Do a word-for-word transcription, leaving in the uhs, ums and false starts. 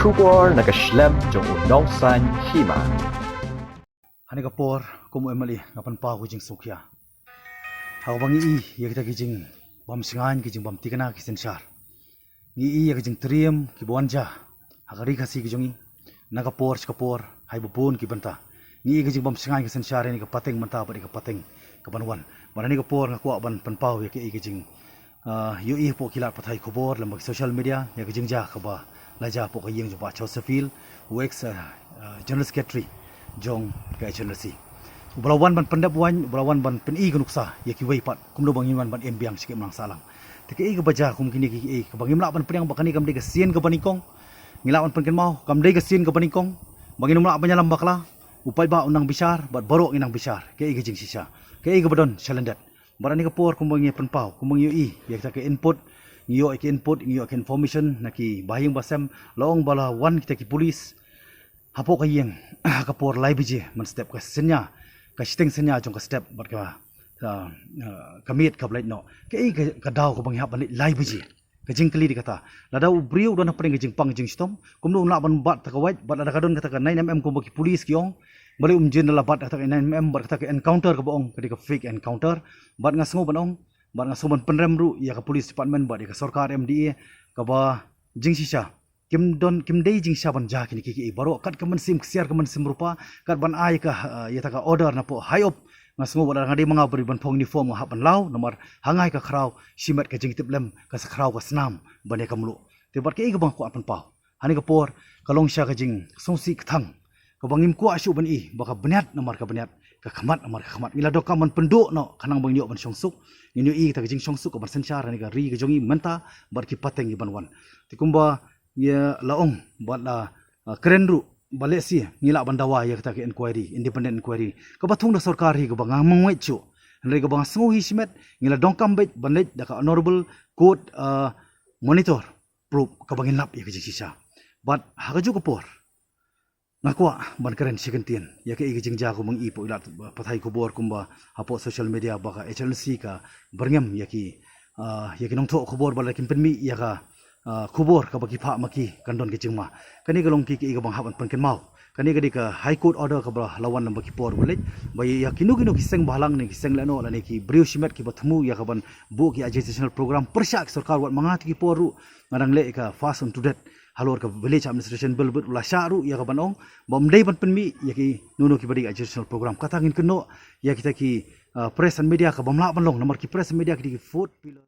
Khubor na ka shlem jong u nongsan hima. Hane ka por, kum u M L A nga pynpaw ka jingsngewkhia. Haba ngi i ïa kita ki jingbym shngaiñ, ki jingbym tikna, ki synshar. Ngi i ïa ka jingtriem kiba wan ja ha ka ri Khasi ka jong ngi na ka por sha ka por, ha kiba bun ki bynta. Ngi i ka jingbym shngaiñ, ka synshar ïa ka pateng mynta bad ïa ka pateng kaban wan. Bad hane ka por nga kwah ban pynpaw ïa ka, ïa ka jing, ah, ïohi hapoh ki lad pathai khubor, lem bad ki social media, ïa ka jingjia kaba la jia hapoh ka ïing jong Bah Josephine, u ex, ah, ah, General Secretary jong ka H N L C. Uba la wan ban pyndep waiñ, uba la wan ban pyni ka nuksa ïa kiwei pat, kumno ba ngin wan ban im biang sha ka imlang sahlang. Te kaei kaba jia kum kine kiei, kaba ngim lah ban pdiang ba kane kam dei ka sien kaba nyngkong. Ngi lah ban pynkynmaw, kam dei ka sien kaba nyngkong ba ngin ym lah ban ïalam bakla, u paidbah un nang bishar bad baroh ngin nang bishar kaei ka jingshisha, kaei kaba don shalyndet. Bad hane ka por kumba ngi pynpaw, kumba ngi ïohi ïa kita ka input, ngi ïoh ïa ka input, ngi ïoh ïa ka information na ki bahaïing bahasem, la ong ba la wan kita ki pulit hapoh ka ïing ha ka por lai baje mynstep, ka synñia, ka shiteng synñia jong ka step bad ka, ah, ah, ka miet kaba leit noh. Kaei ka, ka daw kaba ngi hap ban leit lai baje? Ka jingkylli dei kata. Lada u briew u don hapdeng ka jingpang jingshitom, kumno un lah ban bat kata ka wait? Bad lada ka don kata ka nine M M kumba ki pulit ki ong, balei um jin la bat kata ka nine M M bad kata ka encounter kaba ong ka dei ka fake encounter? Bad nga sngew ban ong, bad nga sngew ban pynrem ruh ïa ka police department bad ïa ka sorkar M D A, kaba jingshisha kim don, kim dei jingshisha ban jia kine kiei kiei baroh. Kat ka mynsiem ksiar, ka mynsiem rupa, kat ban ai ka, ah, ïa kata ka order napoh high up, nga sngew ba lada nga dei ma nga ba dei ban phong uniform nga hap ban law, namar ha nga hi ka khraw shimet, ka jingtiplem ka sa khraw ka snam ban ïa ka mluh. Te bad kaei kaba nga kwah pynpaw hane ka por, ka long sha ka jingsngewsih kthang kaba ngim kwah shuh ban i ba ka bniat namar ka bniat, ka khmat namar ka khmat. Ngi la donkam ban pynduh noh khnang ba ngin ïoh ban shongsuk, ngin ïohi ïa kata ka jingshongsuk kaban synshar hane ka ri ka jong ngi mynta bad ki pateng kiban wan. Te kumba ïa la ong bad la, ah, kren ruh ba lehse ngi lah ban dawa ïa kata ka inquiry, independent inquiry, kaba thung da sorkar hi, kaba ngam ngeit shuh. Hynrei kaba nga sngew hi shimet, ngi la donkam beit ban leit da ka honorable court, ah, monitor probe kaba ngin lap ïa ka jingshisha. Bad ha kajuh ka por nga kwah ban kren shi kyntien ïa kaei ka jingjia kumba ngi i hapoh ki lad pathai khubor kumba hapoh social media ba ka H N L C ka byrngem ïa ki, ah, ïa ki nongthoh khubor ba la kim pynmih ïa ka, ah, khubor kaba ki phah ma ki kan don ka jingma. Kane ka long kaei kaei kaba nga hap ban pynkynmaw. Kane ka dei ka High Court order kaba la wan lem bad ki por ba leit, ba ïa kino kino ki seng bhalang ne ki seng lehnoh lane ki briew shimet kiba thmu ïa kaban buh ki agitation program pyrshah ki sorkar, wat ma nga ha kito ki por ruh nga dang leh ïa ka FAST on to death halor ka Village Administration Bill, bad u la shah ruh ïa kaban ong ba ym dei ban pynmih ïa kino kino kiba dei agitation program. Kata ngin kynnoh ïa kita ki, ah, press and media kaba ym lah ban long, namar ki press and media ki dei ki fourth pillar.